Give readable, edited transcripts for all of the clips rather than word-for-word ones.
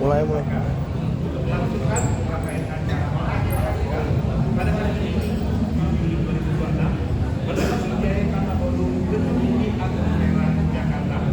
Mulai. Langsungkan rangkaian acara pada hari ini 2026 berlangsung di Jaya Kata Bolu Gedung Tinggi Agung Serang Jakarta.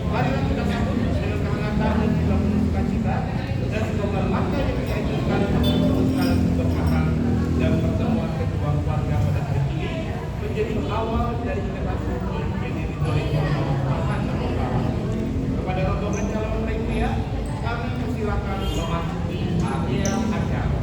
Marilah kita sambut dengan kehangatan dan juga penuh sukacita dan semoga langkah yang kita inginkan meneruskan keberkahan dan pertemuan kedua keluarga pada hari ini menjadi awal dari generasi yang diridhoi Allah Subhanahu wa Ta'ala. Kepada rombongan calon pria, kami persilakan memasuki area acara.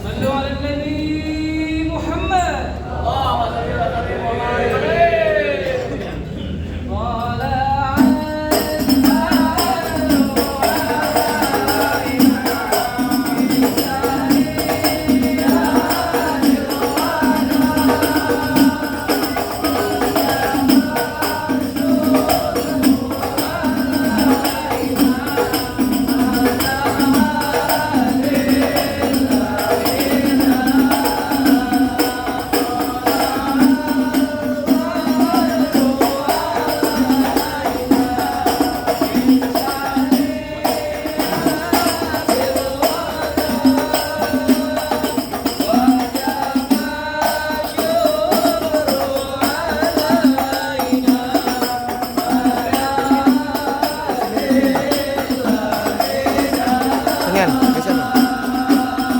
صلوا على النبي محمد اللهم صل وسلم وبارك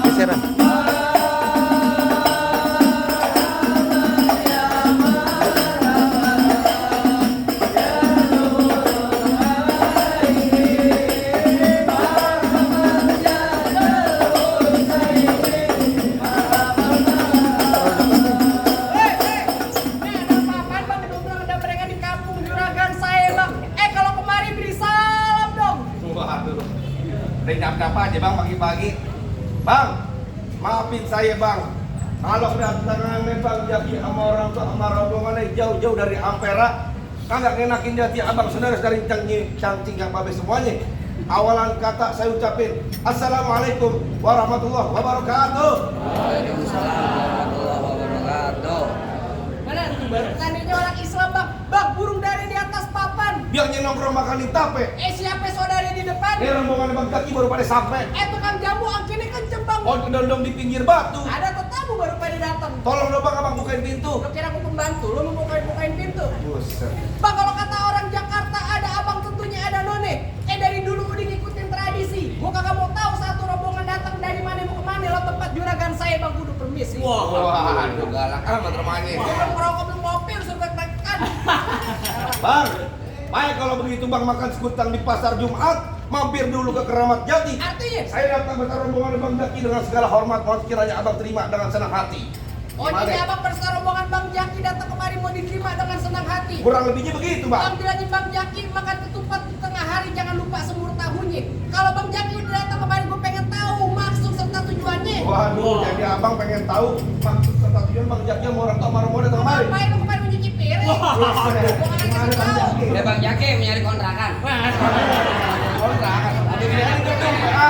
Geseran. Apa aja bang pagi-pagi. Bang, maafin saya bang. Kalau datangannya bang Jaki sama orang tua sama rombongannya jauh-jauh dari Ampera, kagak ngenakin hati abang saudara dari cangcing yang babe semuanya. Awalan kata saya ucapin Assalamualaikum warahmatullahi wabarakatuh. Waalaikumsalam warahmatullahi wabarakatuh. Mana tuh baru kandinya orang Islam bang. Bang, burung dari di atas papan. Biar nongkrong makan di tape. Siapa saudara di depan? Ini rombongan bang Jaki baru pada sampai. Tukang jamu angkinnya kenceng bang. Oh dondong di pinggir batu. Ada tetamu baru pada datang. Tolong dong bang abang bukain pintu. Lo kira aku pembantu, lo mau bukain pintu. Buset. Bang, kalau kata orang Jakarta ada abang tentunya ada none. Dari dulu udah ngikutin tradisi. Gua kagak mau tahu satu rombongan datang dari mana mau kemana. Lo tempat juragan saya bang kudu permisi. Wah, aduh galak amat rumahnya. Belum merokok belum ngopi udah suruh tekan. Bang, baik kalau begitu bang makan sekutang di pasar Jumat, mampir dulu ke Keramat Jati. Artinya? Saya datang bersama rombongan bang Jaki dengan segala hormat, mohon kiranya abang terima dengan senang hati. Oh, jadi abang bersama rombongan bang Jaki datang kemari mau diterima dengan senang hati. Kurang lebihnya begitu bang. Bang bilangin bang Jaki makan ketupat di tengah hari jangan lupa semur tahunya. Kalau bang Jaki udah datang kemari gue pengen tahu maksud serta tujuannya. Waduh, jadi abang pengen tahu maksud serta tujuan bang Jaki sama orang tua sama rombongan datang kemari. Ngapain lu kemari nyuci piring? Gimana bang Jaki? Ya Bang Jaki mencari kontrakan. Kontrakan. Ada bilang dong ya.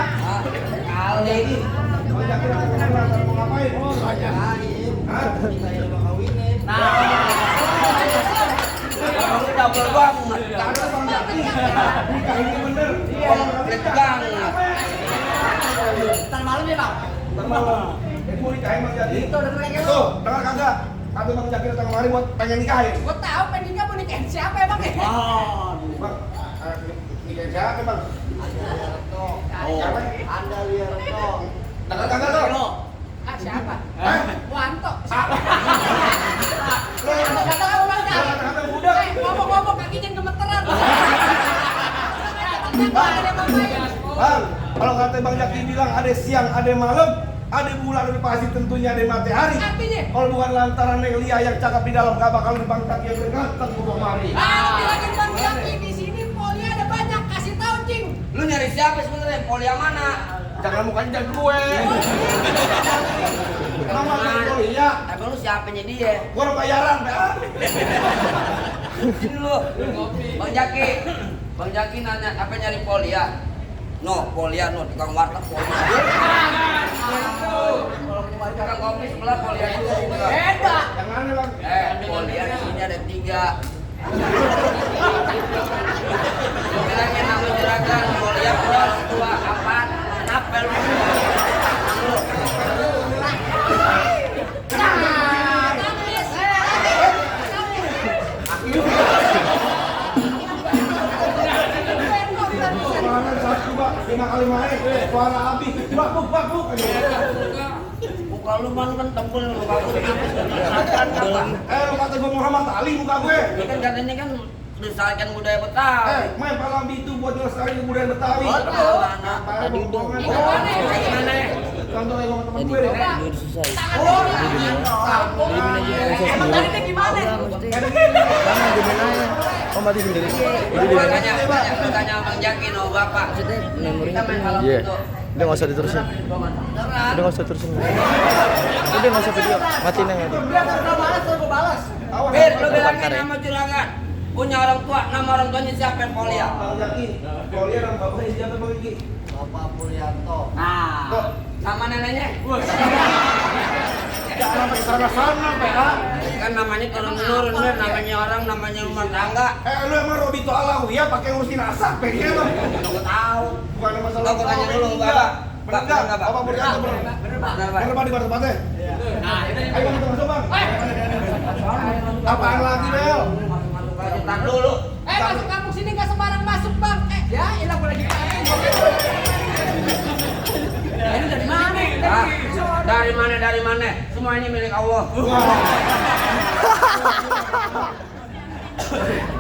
Kali ini. Bang Jaki datang mau ngapain? Oh, banyak. Hah? Saya mau kawinin. Nah. Kamu double banget. Ada bang Jaki. Nikah ini bener. Komplit banget. Ntar malam ya bang? Ntar malam. Mau nikahin bang Jaki. Itu udah mereka lu. Tuh, dengar kagak? Kata bang Jaki datang kemari buat pengen nikahin. Gue tahu pengen nikah mau nikahin siapa ya bang ya? Bang, nikahin siapa bang? Anda lihat kok. Dengar kagak tuh? Ah siapa? Hah? Wanto. Lo Kata kamu bang Jaki. kata budak. Ngomong-ngomong kakinya gemeteran. Bang, kalau kata bang Jaki bilang ada siang ada malam, Ada bulan, ada pasti tentunya ada matahari. Artinya? Kalau bukan lantaran Neng Lia yang cakap di dalam, gak bakal Bang Jaki yang berganteng ke kemari. Bilangin Bang Jaki di sini poli ada banyak, kasih tahu Cing. Lu nyari siapa sebenarnya? Poli yang mana? Jangan mukanya jangan gue. Nama Neng Lia. Emang lu siapanya dia? Gue orang bayaran, Pak. Sini lu. Bang Jaki. Bang Jaki nanya apa nyari Polia? No, Polia no, tukang warteg Polia. Tukang kopi sebelah Polia itu. Beda. Jangan aneh, Bang. Polia di sini ada 3. Lu bilangnya nama juragan Polia orang tua apaan? Kenapa lu? Serangan satu, Pak. 5 kali main. Suara habis. Bakbuk. Muka lu kan tembel lu bagus. Lu kata gue Muhammad Ali muka gue. Ini kan katanya kan melestarikan budaya Betawi. Main palang itu buat melestarikan budaya Betawi. Tadi udah. Gimana? Contoh kayak sama temen gue deh. Emang tadi dia gimana? Gua tanya Bang Jaki no Bapak. Kita main malam itu. Udah nggak usah diterusin. Udah nggak usah terusin. Udah nggak usah video. Matiin yang ada. balas. Bir, lu bilangin nama juragan. Punya orang tua, nama orang tuanya siapa? Polia. Bang Jaki, Polia dan bapaknya siapa Bang Jaki? Bapak Puryanto. Nah, sama neneknya. Jangan sampai sana-sana, PA. Kan namanya turun menurun, Mir. Namanya orang, namanya rumah tangga. Lu emang Robito Alawi ya pakai ngurusin asap, PA lo. Aku tahu. Bukan masalah. Aku tanya dulu, Bapak. Bener nggak? Bapak Puryanto bener. Bener, Bener Pak di mana tempatnya? Ayo kita masuk Bang. Apaan lagi Bel? Masuk aja, tar dulu. Masuk kampung sini nggak sembarang masuk Bang. Ya, ilah gue lagi main. Ini dari mana? Ah, dari mana? Semua ini milik Allah.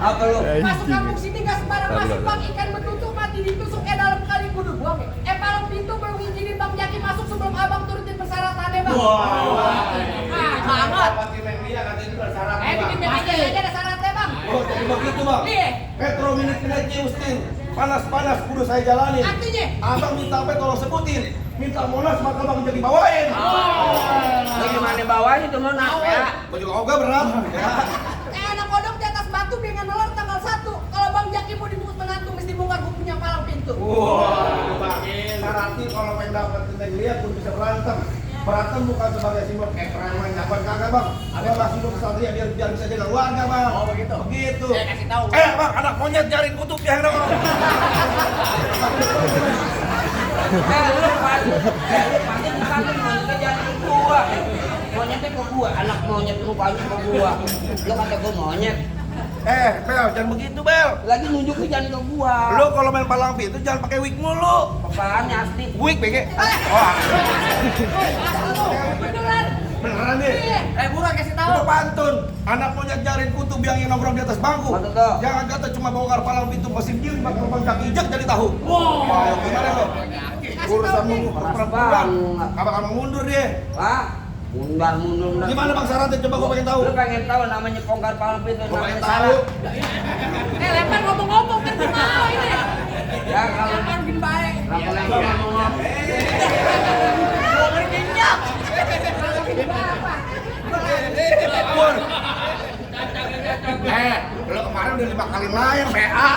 Apa lu? Masuk kampung sini nggak sembarang masuk Bang. Ikan betutu mati ditusuk dalam kali kudu buang. Palang pintu baru ngizinin Bang Jaki masuk sebelum abang turutin persyaratannya Bang. Banget. Bikin aja ada syaratnya Bang. Oh, jadi begitu Bang. Iya. Petro minit Justin. Panas-panas kudu saya jalanin. Artinya? Abang minta apa tolong sebutin. Minta Monas maka Bang jadi bawain. Lu gimana bawahnya tuh mau apa ya? Gua juga ogah berat. Anak kodok di atas batu dengan nelor tanggal 1. Kalau Bang Jaki mau dibungkus menantu mesti bongkar gue punya palang pintu. Wah, Sarati kalau pengen dapat kita lihat pun bisa berantem. Berantem bukan sebagai simbol kepreman, bukan kagak Bang. Ada Bang simbol kesatria biar bisa jaga keluarga Bang. Oh begitu. Begitu. Saya kasih tahu. Bang, anak monyet jaring kutub yang dong. Lu pasti bukan monyetnya jangan ke gua. Monyetnya ke gua, anak monyet mukanya ke gua. Lu kata gua monyet. Bel, jangan begitu Bel. Lagi nunjukin jangan ke gua. Lu kalau main palang pintu jangan pakai wig mulu. Apaan asli? Wig BG. Oh, Beneran. beneran deh. Buruan kasih tahu. Itu pantun. Anak monyet jaring kutub yang nongkrong di atas bangku. Betul, tuh. Jangan kata cuma bongkar palang pintu mesin diri bakal Bang Jaki ijek jadi tahu. Wow, gimana lo? Urusanmu perempuan. Apa kamu mundur dia? Hah? Mundur. Gimana Bang syaratnya? Coba gua pengen tahu. Lu pengen tahu namanya bongkar palang pintu Gua namanya pengen tahu. syarat. Lempar ngomong-ngomong kan gue mau ini. Ya kalau Lempar bin baik. lempar ngomong. Gue ngeri kenyang. Pur. Lo kemarin udah 5 kali main PA.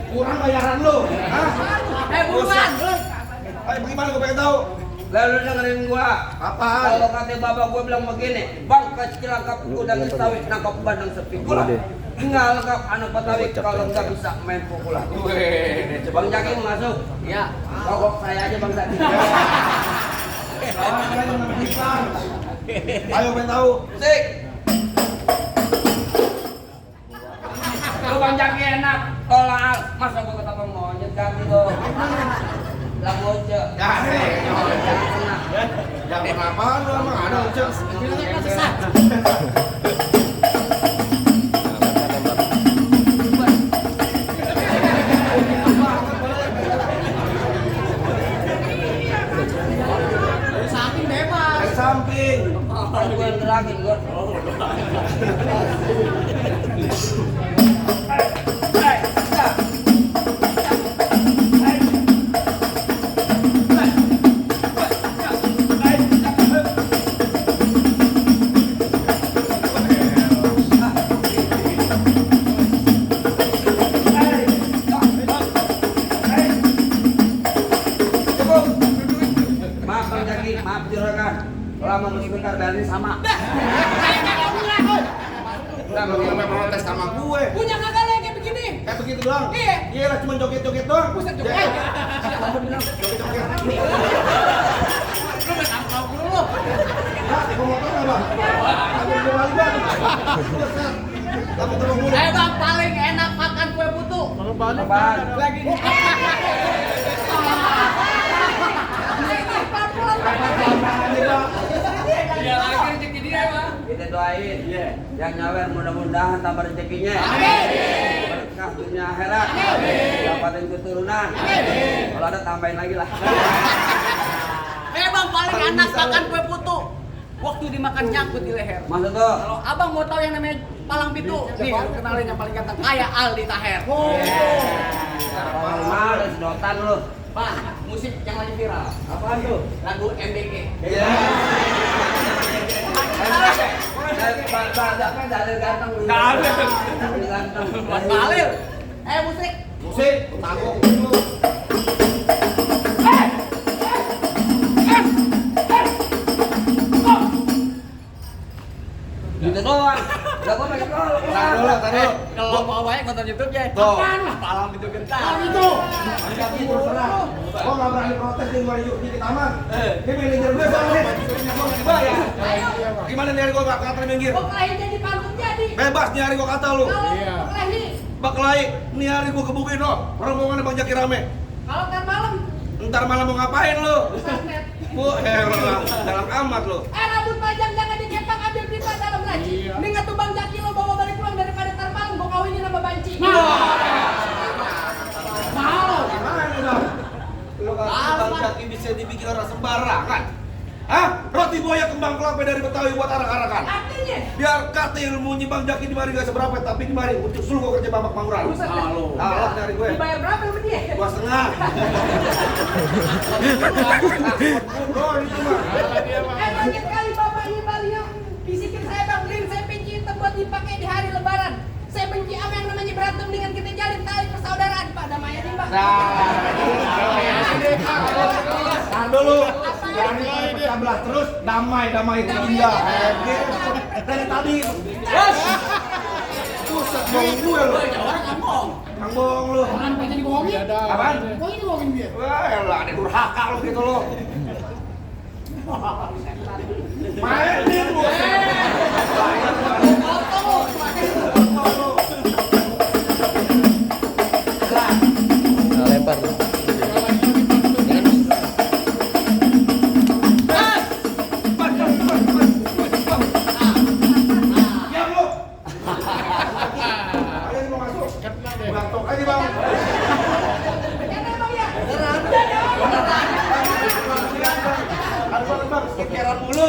Kurang bayaran lu. Hah? Buruan. Ayo bagaimana gua pengen tahu? Lalu dengerin gua. Apaan? Kalau kata bapak gua bilang begini, Bang kecil lengkap udah kesawit nangkap bandang sepi. Gua tinggal lengkap anak Betawi kalau nggak bisa main pukulan. Bang Jaki mau masuk? Iya. Kok saya aja Bang Jaki. Ayo pengen tahu. Sik. Lu Bang Jaki enak. Tolak. Masa gua ketemu monyet kami lo. Lah bocah. Jangan apa-apaan lu emang ada Ucap. Bilangnya kan sesat. Di samping bebas. Dari samping. Kan gue yang gerakin gue. Maaf Bang Jaki, maaf juragan. Kalau mau sebentar dari sama. Enggak mau protes sama gue. Punya kagak lo yang kayak begini? Kayak begitu doang. Iya. Iya lah cuma joget-joget doang. Buset joget. Joget-joget. Lu main apa dulu? Nah, mau motor enggak, Bang? Ambil dua kali, Bang. Tapi tolong dulu. Bang, paling enak makan kue putu. Apaan? Lagi nih. Iya lagi rezeki dia, Bang. Kita doain. Yang nyawer mudah-mudahan tambah rezekinya. Berkah dunia akhirat. Dapatin keturunan. Kalau ada tambahin lagi lah. Bang, paling enak makan kue putu. Waktu dimakan nyangkut di leher. Maksud tuh? Kalau abang mau tahu yang namanya palang pitu, nih lu kenalin yang paling ganteng, kayak Aldi Taher. Ada sedotan lu. Bang, musik yang lagi viral. Apaan tuh? Lagu MBG. Iya. Dalil ganteng. Dalil ganteng. Mas Balil. Musik. Musik, tanggung dulu. Gitu doang. Enggak gua pengen kalau. Taruh. Kalau mau banyak nonton YouTube ya. Tuh. Apaan? Palang pitu gentar. Itu. Tapi terus terang. Gua enggak berani protes di luar yuk di taman. Ini manajer gue soalnya. Gua enggak dibayar. Gimana nih hari gua enggak kata minggir? Kok kelahi jadi pantun jadi? Bebas nih hari gua kata lu. Kalau kelahi, Baklai, nih hari gua kebukin no. Rombongan Bang Jaki rame. kalau ntar malam, Ntar malam mau ngapain lu? sunset. Bu, heran, dalam amat lu. Rambut panjang jangan dikepang, ambil pipa dalam laci. Mendingan tuh Bang Jaki lo bawa balik pulang daripada ntar malam gua kawinin sama Banci. Mau. Gimana dong? Lu kata Bang Jaki bisa dibikin orang sembarangan. Hah? Roti buaya kembang kelapa dari Betawi buat arak-arakan. Artinya, Biar kata ilmunya Bang Jaki di mari gak seberapa, tapi di mari untuk suruh gua kerja babak mangguran. buset dah. Alat dari gue. Dibayar berapa sama dia? 2,5. Oh, itu mah. Banyak kali bapaknya Balio bisikin saya Bang Lin, saya benci hitam buat dipakai di hari lebaran. Saya benci apa yang namanya berantem dengan kita jalin tali persaudaraan pada Maya nih Bang. Tahan dulu. Jangan pecah belah terus, damai itu indah. Dari tadi. Buset, bohong gue lu. Kang bohong lu. Apaan? Wah, elah, ada durhaka lu gitu lu. Mainin lu. Nah, lempar tuh. Diam lu. Kalian mau masuk? Batok aja, Bang. Aduh, Bang, skekeran mulu.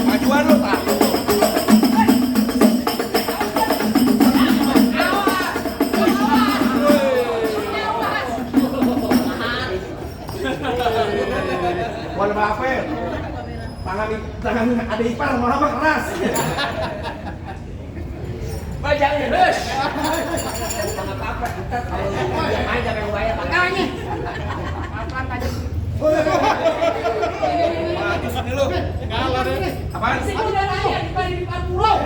Majuan lu, tak? Mau lembah apa ya? Tangan ada ipar, mau apa keras? Bajangnya, bos. Enggak apa-apa, kita kalau diam aja yang bayar makanya. Apaan aja? Maju sini lu. Apaan? Sini udah nanya di depan pulau.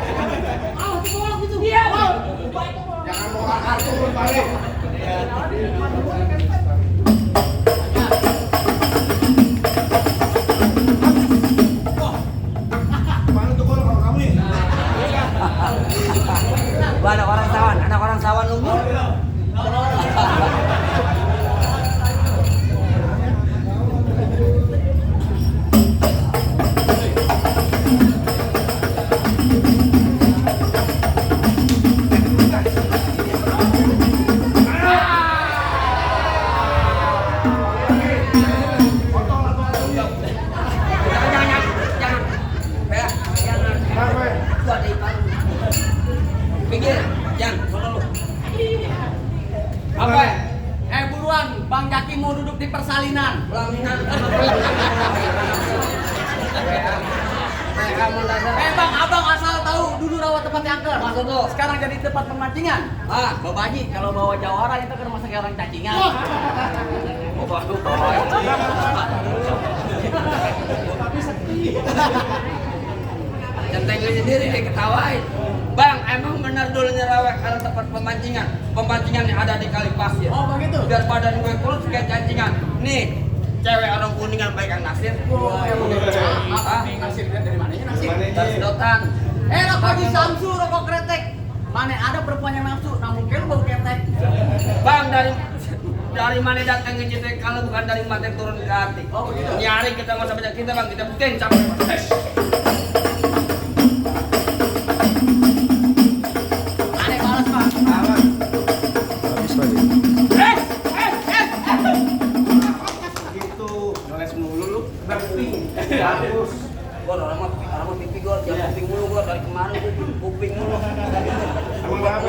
Awas itu orang itu. Iya. Jangan bawa kartu lu balik. Mana tuh kalau kamu nih? Gua anak orang sawan nunggu. kamu dasar. Bang, abang asal tahu dulu rawa tempat angker. Maksud lu? Sekarang jadi tempat pemancingan. Ah, Babaji, kalau bawa jawara itu kan masa orang cacingan. oh baru bawa. Centengnya sendiri diketawain. Bang, emang benar dulu Rawa karena tempat pemancingan. Pemancingan yang ada di kali pasir. Oh, begitu. Biar badan gue kurus kayak cancingan. Nih, cewek orang kuningan baik Kang Nasir. Nasir dari mananya Nasir? Dari sedotan. Rokok di Samsu, rokok kretek. Mana ada perempuan yang nafsu, namun mungkin bau kretek. Bang, dari mana datangnya cinta kalau bukan dari mata turun ke hati. Oh, begitu. Nyari kita nggak usah banyak kita bang, kita buktiin capek. Aneh balas Pak. Habis lagi. Gitu, ngeles mulu lu. Berping. Bagus. Gua orang mah pipi gua, jangan kuping mulu gua dari kemarin gua kuping mulu. Emang berapa?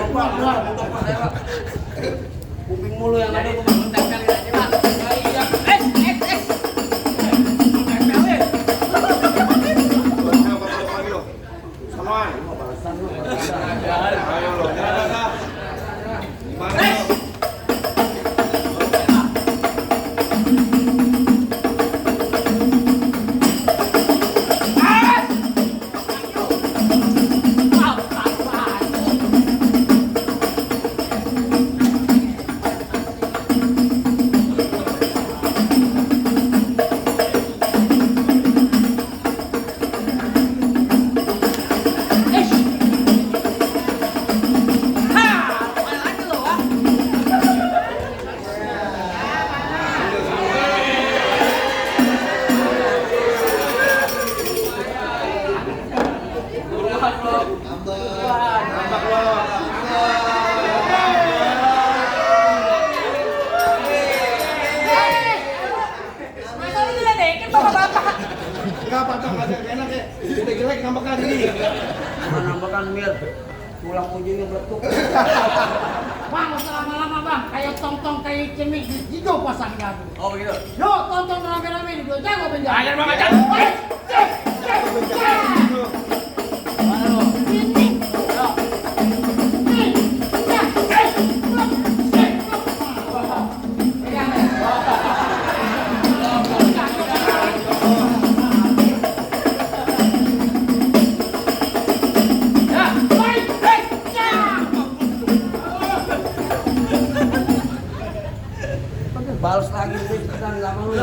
Kuping mulu yang ada gua mau tempelin aja Pak. Iya. Tempelin. Samaan. Ayo lo, jangan. Gimana lo? Enggak patah, enggak enak ya. Kita jelek nambah kali ini. Menambahkan mir. Tulang ujungnya meletup. Bang, usah lama-lama bang, kayak tong-tong kayak cemik hijau pasang jago. Oh begitu. Yo, tonton rame-rame di dua jago penjara. Ajar bang, ajar. Mana lo? Ini. Yo. Balas lagi dan lama lu.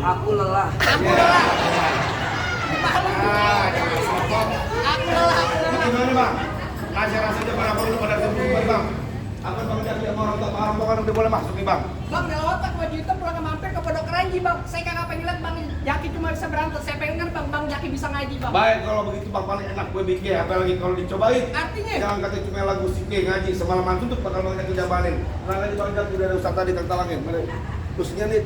Aku lelah. Gimana bang? Rasanya para perlu pada tempat bang. Apa bang jadi sama orang tua orang udah boleh masuk nih bang? Bang, dalam otak baju hitam pernah mampir ke Pondok Keranji bang. Saya kagak pengen lihat bang Jaki cuma bisa berantem. Saya pengen kan bang Jaki bisa ngaji bang. Baik kalau begitu bang paling enak gue bikin apalagi kalau dicobain. Artinya? Jangan kata cuma lagu sike ngaji semalaman tutup bakal bang Jaki jabanin. Nah lagi bang Jaki udah ada ustaz tadi talangin. Terusnya nih.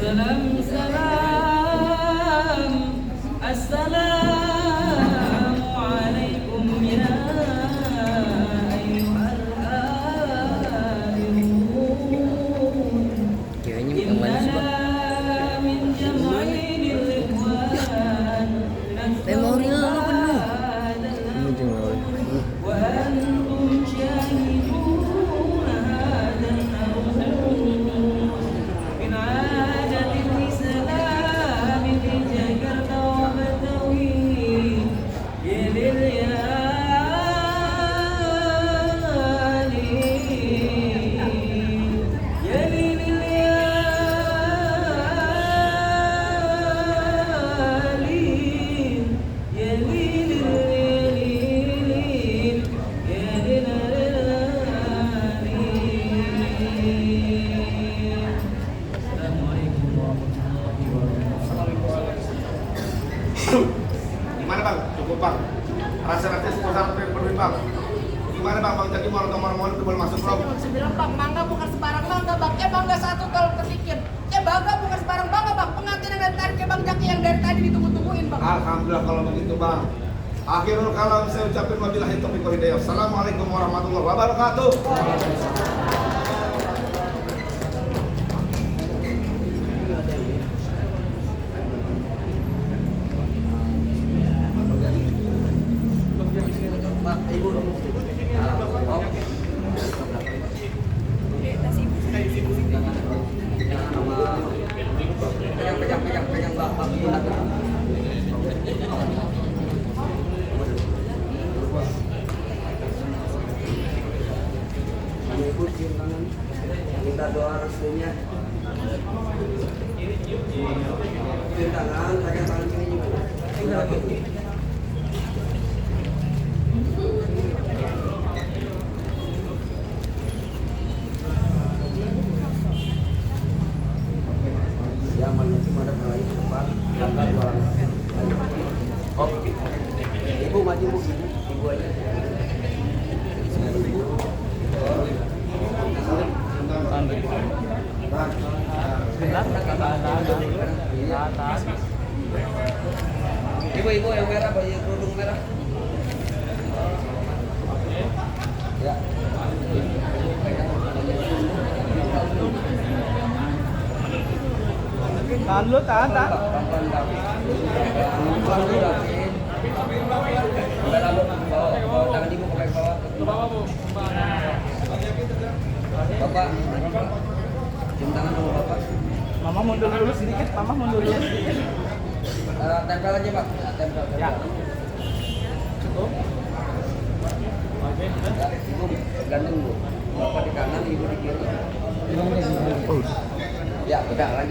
Salam salam, assalamualaikum ya ayyuhal ayyumun. Kayaknya bukan manis bang. Min jama'inil ikhwan. Memori lu penuh. Ini juga Wa antum syahidun hadan min adati Islam di Jakarta wa Betawi satu tolong terpikir. Bangga bukan sebarang bangga bang. Pengantin yang dari tadi ke Bang Jaki yang dari tadi ditunggu-tungguin bang. Alhamdulillah kalau begitu bang. Akhirul kalam saya ucapkan wabillahi taufiq wal hidayah. Assalamualaikum warahmatullahi wabarakatuh. Pegang bapak. Minta doa restunya. Cium tangan, pegang tangan kiri juga. Ya, mana mulai depan, belakang orang. Oh, ibu maju bu, ibu aja. Ibu-ibu yang merah, baju kerudung merah. Ya. Tahan lu, tahan. Pelan-pelan kaki. Pelan-pelan kaki. Sampai rambut bawah, tangan ibu pakai bawah. Bapak, cium tangan sama bapak. Mama mundur dulu sedikit, Mama mundur dulu sedikit. Tempel aja pak, tempel. Ya. Cukup. Ya, ibu gandeng bu. Bapak di kanan, ibu di kiri. Ya, udah lanjut.